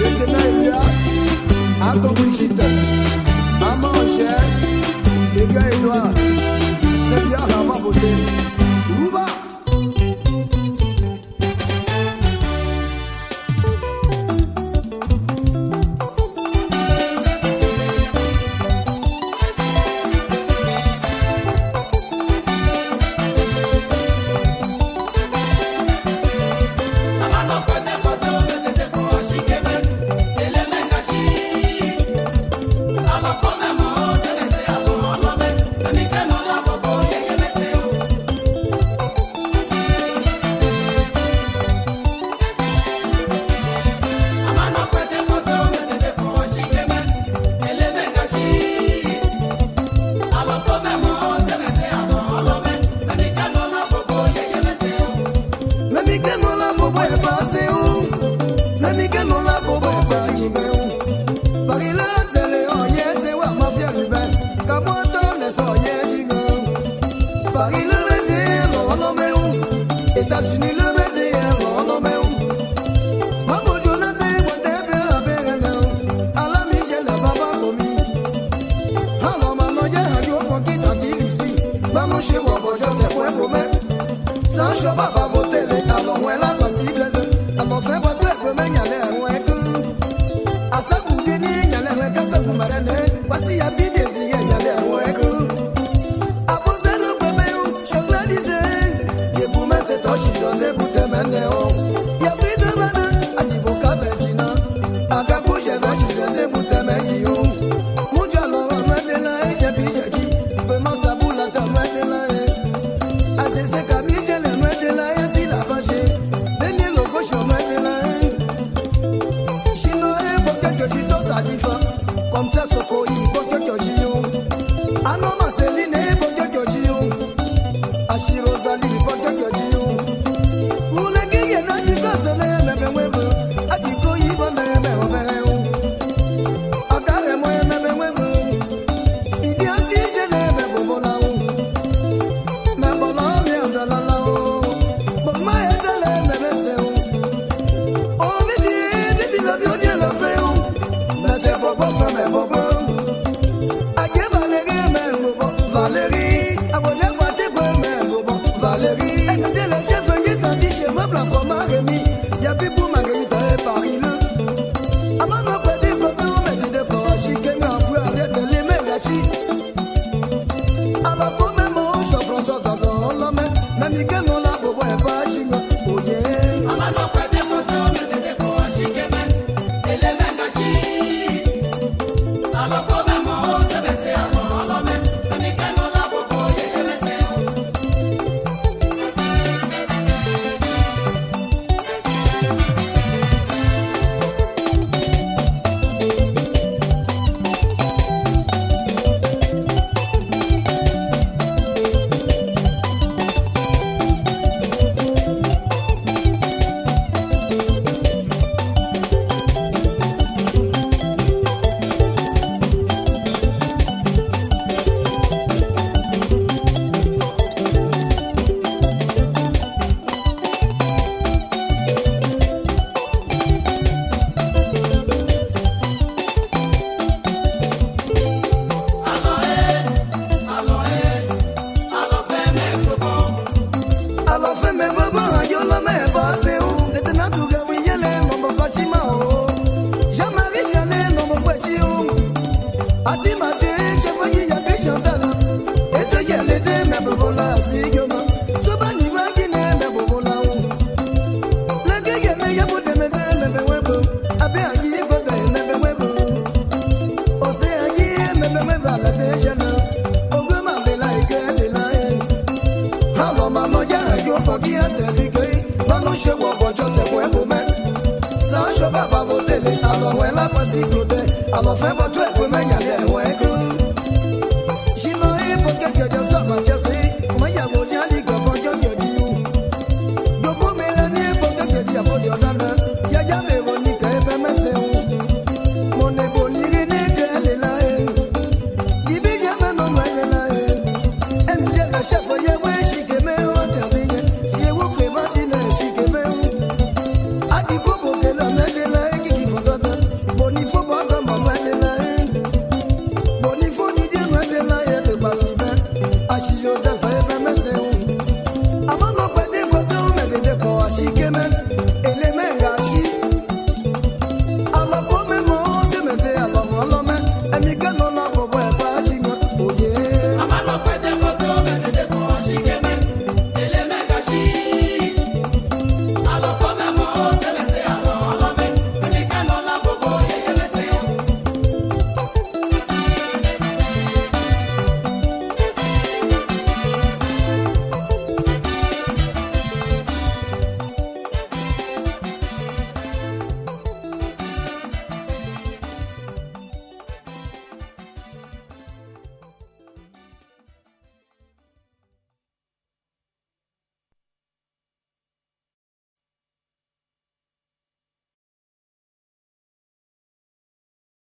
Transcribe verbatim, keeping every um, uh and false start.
Maintenant, il y a Arton Brigitte, Armand Angèle, Elia Edouard, Cynthia Armand Bosé, Rouba. Memi keno la bobo e pase o. Memi keno la bobo e pase o. Paris le tele o ye se wa mafia urbaine. Kamoto ne so ye jigo. Paris le baiser lo lo me o. États-Unis le baiser lo lo me o. Mambo Jonas e bote be a be na o. Ala Michel la baba komi. Alo mano ye ha yo poki tanti lisi. Mamo she wa bo jo se kwe kome. Sancho baba votele, alo wela basi blaze. Alo fe wa kwe kome nyale weke. Asa ku gini nyale weke sa ku marane. Basi ya bi desi ye nyale weke. Apo zelo kwe me u, shokla dize. Ye bu me se to shi zo ze bu te me ne o. Ya bi de bana, ati bo ka be jina. Aka ku je ve shi zo ze bu te me yi o. Mu ja lo wa me de la e, je bi je ki. Pe ma sa bu la ta me de la e. Azeze ka mi je le me de la e, si la ba je. Deni lo ko sho me de la e. Shino e bo ke ke ji to sa di fa. Comme ça, Soko i bo ke ke ji o. Ano Marceline e bo ke ke ji o. Ashi Rosalie bo ke ke ji o. Une ki ye na di ko so ne me be we bo. Ati ko i bo ne me o be o. Akare mo e me be we bo. Idi ati je ne me bo bo la o. Me bo la mi a da la la o. Bo ma e da le me be se o. O bibi, bibi la bi o je la fe o. Me se bo bo fe me bo bo. Ake Valérie me bo bo. Valérie. Abo ne ba ti bo me bo bo. Valérie. E te le chef ngi sa di chez moi blanc comme Rémi. Ya bi bu Margarita e Paris le. Ama no pe di ko tu me di de ko a shi ke na bu a re te le me ga shi. Alo ko me mo sho François Zazan lo me, me mi ke no la bobo e pa chi no, oh yeah. Ama no pe di ko so me se de ko a shi ke me, ele me ga shi. Alo ko me mo se me se amo lo me, me mi ke no la bobo ye ye me se o. Alo fe me bobo, ayo la me ba se o. Nete na tu ga wi ye le no bo ba chi ma o. Jean-Marie ya le no bo ba chi o. Asi ma te che fo yi ya ke Chantal. Eto ye le te me bobo la si yo ma. So ba ni ma ki ne me bobo la o. Leke ye me ye bo de me se me be we bo. Abe ayi bo de me be we bo. Ose ayi me be we ba la de ye na. Ogo ma be la ike de la e. Alo ma no ya yo bo ki a te bi ke. Ba no she wo bo jo te we bo me. Sancho baba votele. Alo we la pa si klote. Alo fe bo tu e bo me nya le